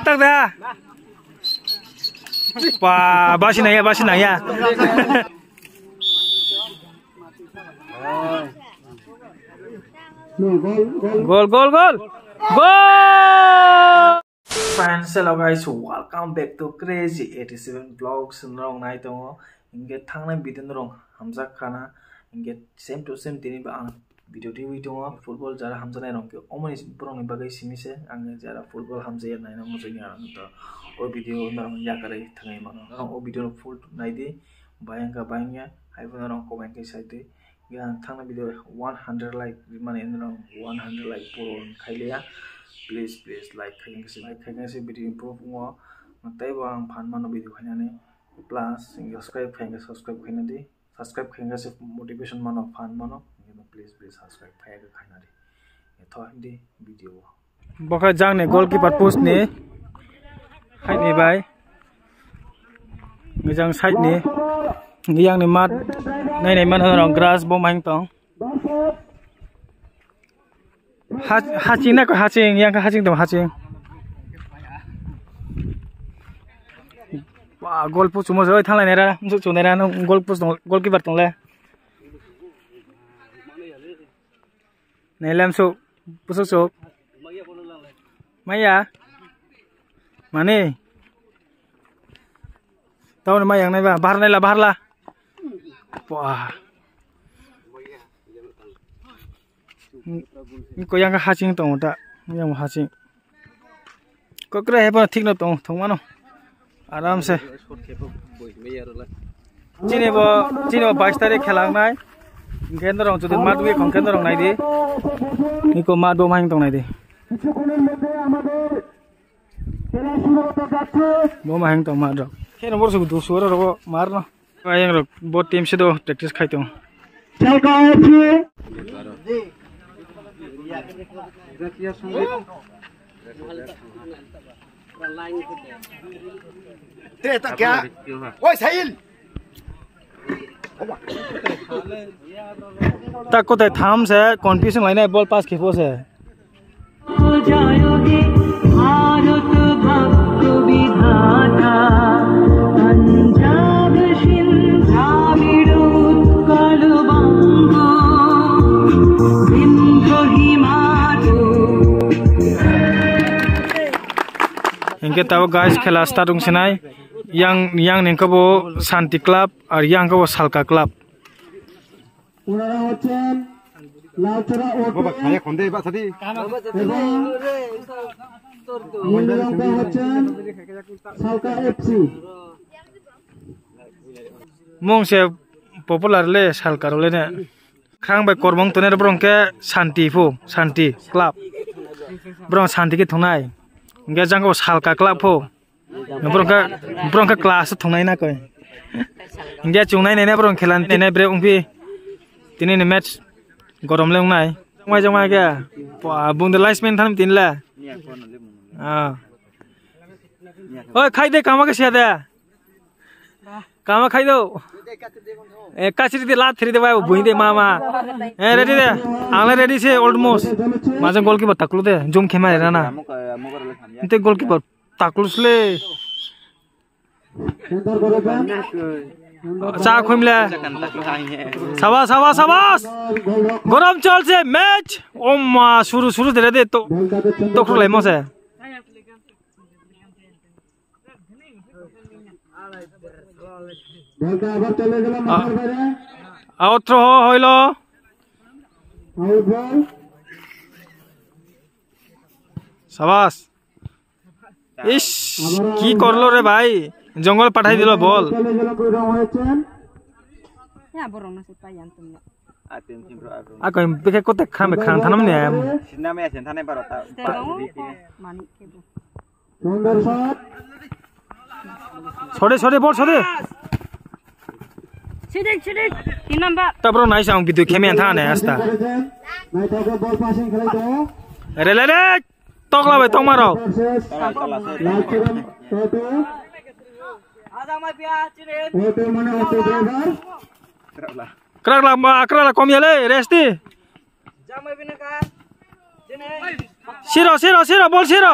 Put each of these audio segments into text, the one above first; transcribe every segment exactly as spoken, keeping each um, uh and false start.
Tak da. Ba, basi nangya, basi nangya. Gol, gol, gol. Gol! Friends, hello guys, welcome back to Crazy eighty-seven Vlogs. Norok nai tongo, hingke thangnai video norok hamjak khana, hingke same to same tini ba ang video twi tongo. Football jara hamjaknai rok khe omoni borokni bagwi simi se, ang jara football hamjaya naina muchungya ang to o video norok yakarwi thangwi mano. Norok o video no full naidi, bayangkha bayangya, hai phano norok comment khe sai twi. Yang thangna video one hundred like rimani norok one hundred like puro khailiya. Please, please like khaikhe se, like khaikhe se video improve wngo. Tei bo ang phan mano video khainani. Plus, subscribe khaikhe subscribe khaina di. Subscribe khaikhe se motivation mano, phan mano. Please, please subscribe khaikhe khaina di. Tho hindi video. Bo khe jang ni goalkeeper post ni hai ni bai. Jang side ni yang ni mat nai nai mano rong grass bo maing tong. Ha-, haching na ko haching, yang ka haching tong haching. Wah, goal post mo joi thalai nera, msu chu nera no goal post tong, goalkeeper tong le. Nelam su, pusuk su. Maya. Mani. Tau ni mayang nai ba, bahar nai la, bahar la. Wah. Ko yang haching tong ta, yang haching. Kokre he pa thik no tong, tong mano. Aram se. Chini bo, chini bo bais tarik khelang nai. Kendrong jodi mat wi kon kendrong nai di. Niko mat bo maing tong nai di. Bo maing tong mat rok. Khe no bor su du su ro ro mar no. Ayang rok bo team se do practice khai tong. Chalka F C. Te ta kya? Oi, Sahil. Ta kotai tham se confusion lainai ball pass khipo se. জয় হে ভারত ভাগ্য বিধাতা, পঞ্জাব সিন্ধ দ্রাবিড় উৎকল বঙ্গ, বিন্ধ্য Himachal. Hingke tabo guys, khela start wng sinai. Yang, yang ni kabo Shanti Club, ar yang kabo Salka Club. ওনারা হচ্ছেন লালচড়া ওপেন এবং নীল রংটা হচ্ছেন সালকা FC. Mung se popular le Salka rok le ne. Khang bai kormong tone borong ke Shanti pho, Shanti Club. Borong Shanti ke thunai. Hingke jang kabo Salka Club pho. Borok kha, borok kha class thungnai na koi. Hingke chungnai nene borok khela nene bre wngphi. Tini ni match gorom le wngnai. Jongmai jongmai khe. Bung de linesman thanam tin le. Ah. Oi, khai de, kama khe sia de. Kama khai do. Eh, kachiri de, la thiri de, bai, bui de, mama. Eh, ready de. Ang le ready se almost. Majang goalkeeper taklu de, jom khema rana. Inte goalkeeper taklu sle. Cha khumle. Sabas, sabas, sabas. Gorom cholse match. Oma, suru, suru dere de to. To khulai mo se. বলটা আবার চলে গেল মাঠের বাইরে। Out throw hoilo. Out ball. Sabas. Ish, ki korlo re bhai? Jongol pathai dilo bol. চলে গেল, দুই রান হয়েছেন। Ya, borok na se payan tum. Ako bikhe kote kham kham thanam ne. Sinama ya sen thane baro ta. Manik kebo. সুন্দর shot. Sode, sode, bol sode. Sidik, sidik. তিন নম্বর. Ta bro, nice ang video khemi an thane asta. নাইটকে বল পাসিং খেলাইতো। Re, re, re. Tokla bai tongma rok. Versus লালচরণ auto. Auto মানে auto driver. Krak la, ma, krak la, kom ya le, resti. Siro, siro, siro, bol siro.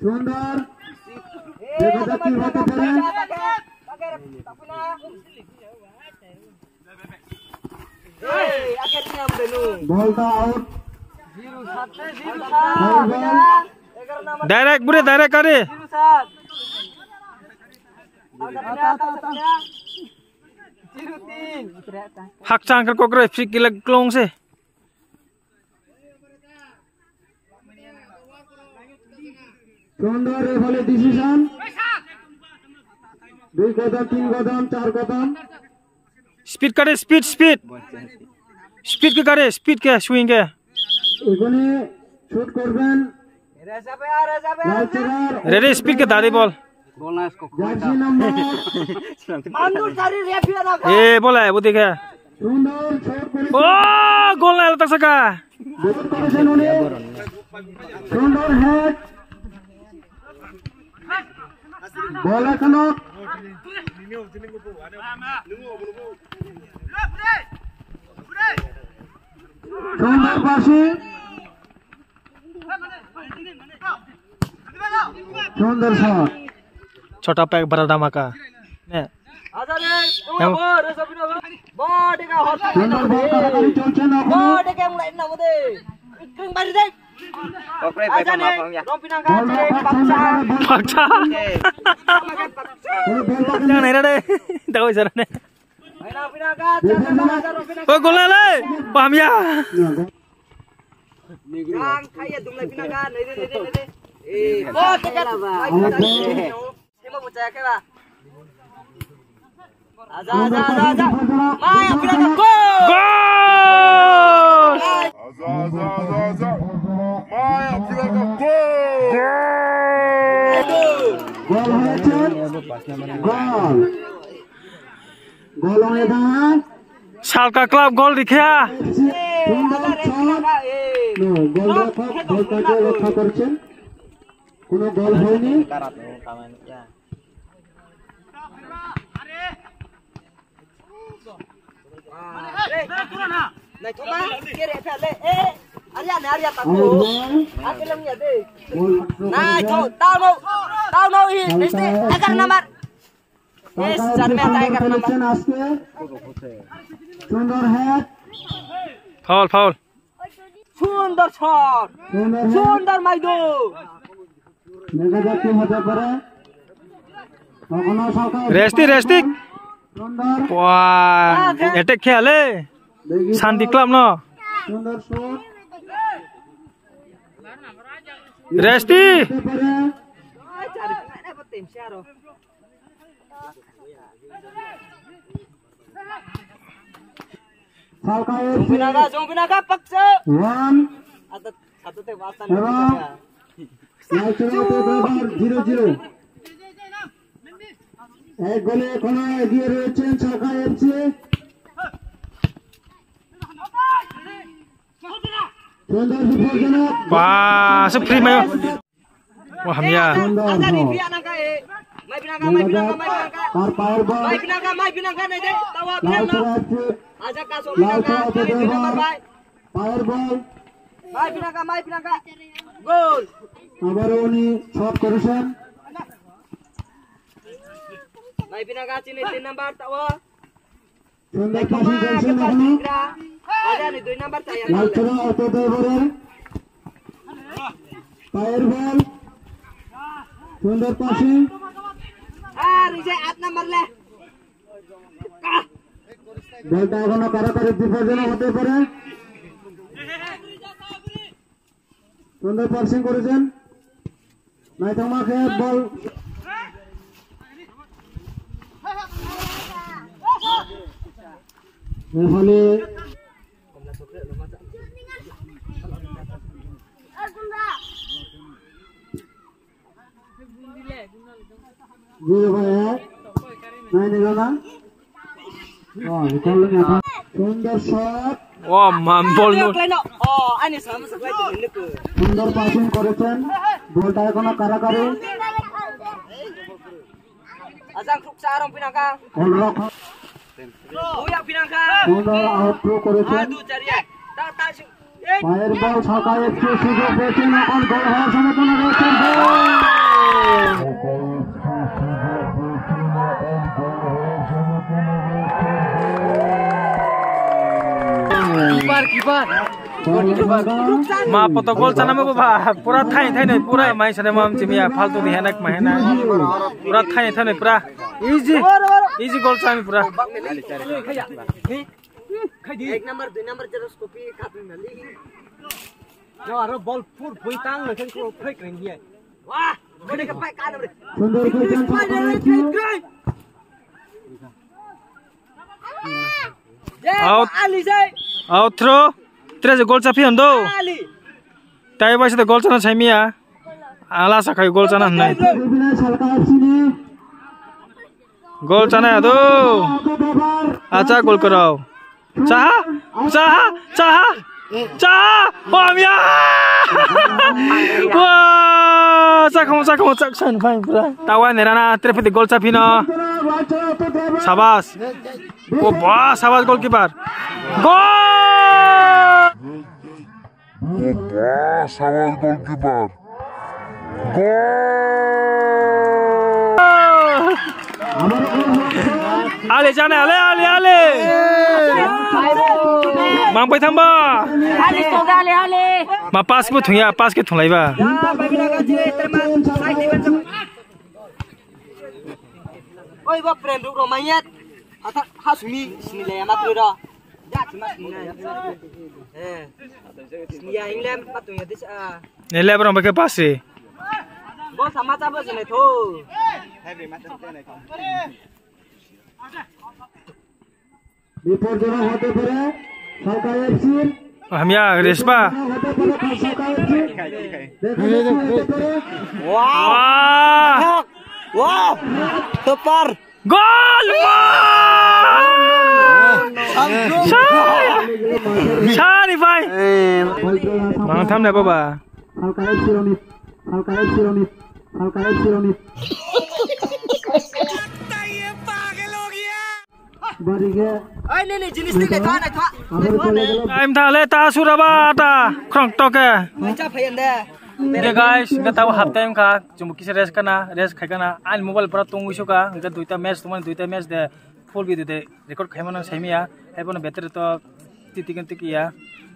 সুন্দর। দেখা যাক কি হতে পারে। বলটা out. Direct, bure, direct kare. Hakchang khe kokre free kick klong se. সুন্দর রেফারি ডিসিশন। দুই কদম, তিন কদম, চার কদম। Speed kare, speed, speed. Speed khe kare, speed khe, swing khe. এখানে শুট করবেন। লাল chair. Ready, speed khe dari bol. Jersey number. Mandur sari referee na. E, bola, budi khe. সুন্দর শট করে। O, gol na, tak saka. Goal করেছেন উনি। সুন্দর head. বল এখনো। সুন্দর পাসিং। সুন্দর shot. Chota pek bada dhamaka. Ne. সুন্দর বল কাড়াকাড়ি চলছে না এখনো। বল রক্ষক সুন্দরভাবে বল Pakcha. এই বলটাকে Pakcha nai ra de. Dago isara ne. Defense line. O gol le. Pamya. না, গোল। Ang kaya dumlai pina ka, nai de, nai de, nai de. Eh, oh, teka ba. Out ball. Sima bucha ke ba. Aja, aja, aja, aja. Maya pina ka gol. Gol! Aja, aja, aja, aja. Maya pina ka gol. গোল হয়েছে। গোল। গোল হয়ে দাঁড়ায়। Salka club gol rikha. সুন্দর shot. No, গোলরক্ষক বলটাকে রক্ষা করছেন। কোনো গোল হয়নি। Out ball। Nai, tau, tau no, tau no, i, este, এগারো number. Yes, চার মে আতা এগারো number। আজকে সুন্দর হেড। Foul, foul. সুন্দর শট। সুন্দর হেড। সুন্দর মাইদো। দেখা যাক কি হতে পারে। কখনো সরকার Resti, resti. সুন্দর। Wah, attack khe le. দেখি Shanti club no. সুন্দর শট। Resti. হতে পারে। Salka F C. Jongpinaga, jongpinaga, paksa. One. Ata, ata te wasa ni. Zero zero. এক গোলে এখনো এগিয়ে রয়েছেন সালকা এফসি। সুন্দর বিপজ্জনক। Wah, se free mayo. Wah, hamya. Sunder, aja ni, oh. Mai binaka, mai binaka, mai binaka. Par power ball. Mai binaka, mai binaka, nai de. Tawa, langsung aja. Aja kaso, langsung binaka, aja, mai binaka, driver. Mai. Power ball. Mai binaka, mai binaka. Goal. আবারও উনি শট করেছেন। Mai binaka, chini tin number, tawa. সুন্দর পাসিং করছেন এখনো। লালচুরা অটো ড্রাইভারের পায়ের বল। সুন্দর পাসিং। বলটা এখনো কারাকারি বিপজ্জনক হতে পারে। সুন্দর পাসিং করেছেন। নাইথাংমা খেয়ে বল। Referee. Zero by eight. Nine eleven. Oh, recall ni apa? Sundar shot. Oh, man, ball no. Sundar passing করেছেন। বলটা এখনো কারাকারি। Ajang thuk sa arong pinang ka. All rock. Uya pinang ka. Sundar out throw করেছেন। Adu chariya. Ta ta si. পায়ের বল, সালকা এফসি সুযোগ পেয়েছেন, এখন গোল হওয়ার সম্ভাবনা রয়েছে। গোল! Keeper, keeper. Ma poto gol chana ma ba, pura thai thai noi, pura mai sane ma chimiya, faltu di henak ma henak. Pura thai thai noi, pura easy, easy gol chami pura. Ek number, dui number jeros kopi kapri nali. Yo, aro ball pur bui tang na kan ko pek ring ye. Wah, bole ka pai ka re. সুন্দর করেছেন সালকা FC. Out. Ali jai. Out throw. Tre je gol chapi hondo. Ali. Tai bai se gol chana saimiya. Ala sakai gol chana hnai. Gol chana ado. Acha gol kwrao. Chaha, chaha, chaha, chaha. Wah, miya. Wah, sakho, sakho, sak san phai pura. Tawa nerana trefiti gol chapino. Sabas. Oh, bah, sabas goalkeeper. Gol! Opa, sabas goalkeeper. Gol! Ale jana, ale, ale, ale. Mang pai thamba. Ale, ale, ale. Ma pass bo thungya, pass ke thunglaiba. Oi, bo friend ruk romanyet. Hata, ha sumi, sumi le, ma tu ro. Ya, suma sumi na. Eh. Sumi ya, ingle, ma tu ya, dis, ah. Ne le, bro, beke pasi. Bo sama ta bo sini tu. বিপজ্জনক হতে পারে সালকা এফসির। Hamya, respa. হতে পারে সালকা এফসির। দেখা যাক কি হতে পারে। Wah. Wah. Topar. Gol! Wah! Sari, sari, bai. Mang tham ne baba. Halka ek sironi, halka ek sironi, halka ek sironi. Bari ge. Ai, ne, ne, jinis ne, ne, tha, ne, tha. Abar kole gelo. Time tha le, ta sura ba, ta. Krong toke. Mai cha phayan de. Ge guys, ge tau half time kha. Chumbo kisa rest kana, rest khai kana, ani mobile pura tong uiso ka, hingke duita match tongmani, duita match de full video de record khaimano saimiya, haibono battery to titikin tikiya,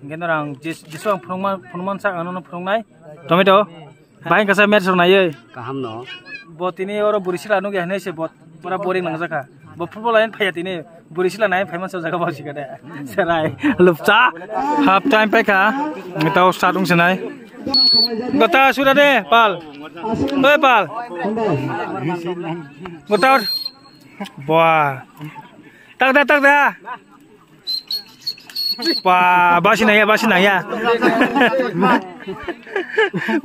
hingke norang jis-, jisu ang phunukma, phunukman sak ang nono phunuknai, tomato, bahai kasa match rok naiye. Kaham no. Bo tini oro buri sila nukya hinui se bo pura boring nangjakha. Bo football lain phaiya tini, buri sila nai phaiman sa jaga bausi kade. Serai, lupcha. Half time paikha. Tau start wngsinai. Gota sura de, pal. Oi, pal. Gota. Wah. Tak da, tak da. Wah, basi nangya, basi nangya.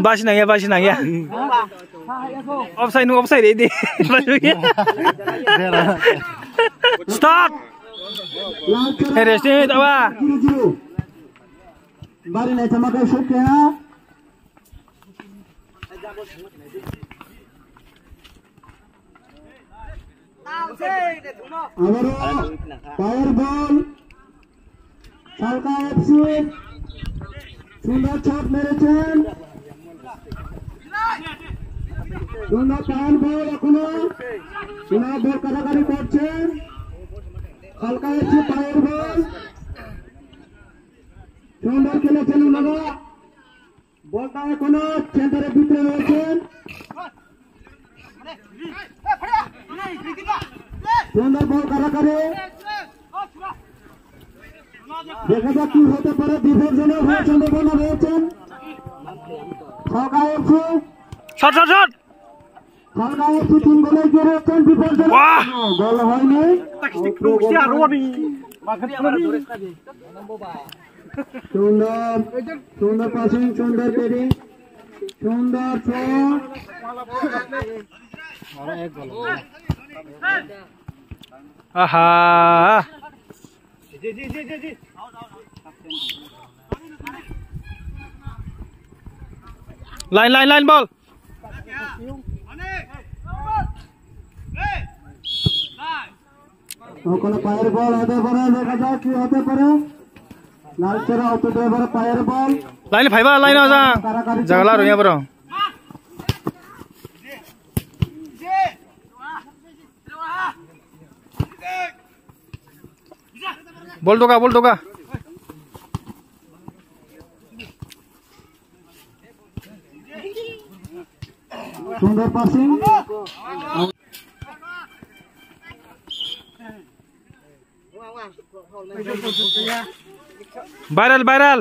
Basi nangya, basi nangya. Offside nu, offside ini. Start. Hey, rest ini tawa. Bari nai tama kai shoot kaya. আবারও পাওয়ার বল, হালকা এফসি, সুন্দর শট মেরেছেন, সুন্দর পাওয়ার বল, এখনো সুন্দর বল কাটাকাটি করছেন, হালকা এফসি পাওয়ার বল, সুন্দর খেলেছেন ওনারা। বলটা এখনো সেন্টারের ভিতরে রয়েছেন। সুন্দর বল কাটাকাটি। দেখা যাক কি হতে পারে, বিপজ্জনক হওয়ার সম্ভাবনা রয়েছেন। ছক্কা এসে শট, শট, শট! ছক্কা এসে তিন গোলে এগিয়ে রয়েছেন, বিপজ্জনক। বাহ! গোল হয়নি। Sundar, Sundar passing, Sundar carrying, Sundar throw. Aha. Line, line, line ball. Okolo fire ball hate pare, dekha jak ki hate pare. Lal chera auto driver fire ball. Line phaiba, line o jang. Jagala roya bro. Bol doga, bol doga. Sundar passing. Viral, viral.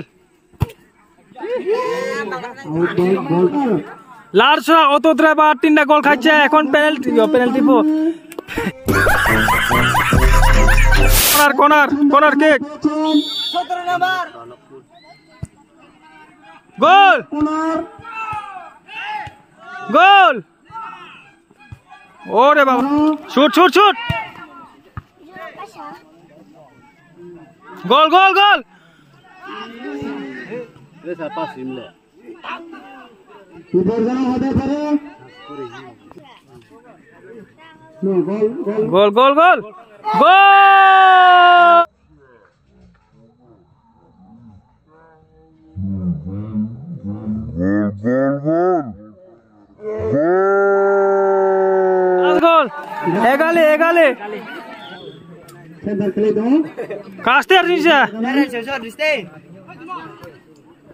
Out ball, ball. Larsa auto driver tinta gol khaiche, ekhon penalty, yo, penalty bo. Corner, corner, corner kick. Goal! Goal! Ore baba. Shoot, shoot, shoot! Goal, goal, goal! Goal, goal, goal! Goal! Last goal. Egale, egale. Kaste arjunsa.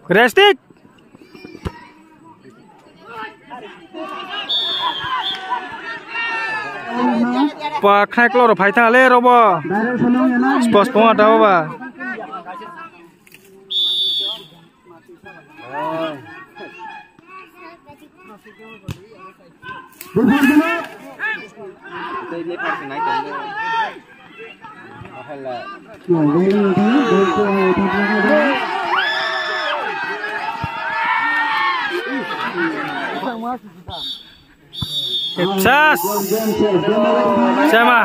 Restik. Pa khnai kloro phai thang le robo. Spos poma ta ba. Chas. Chama.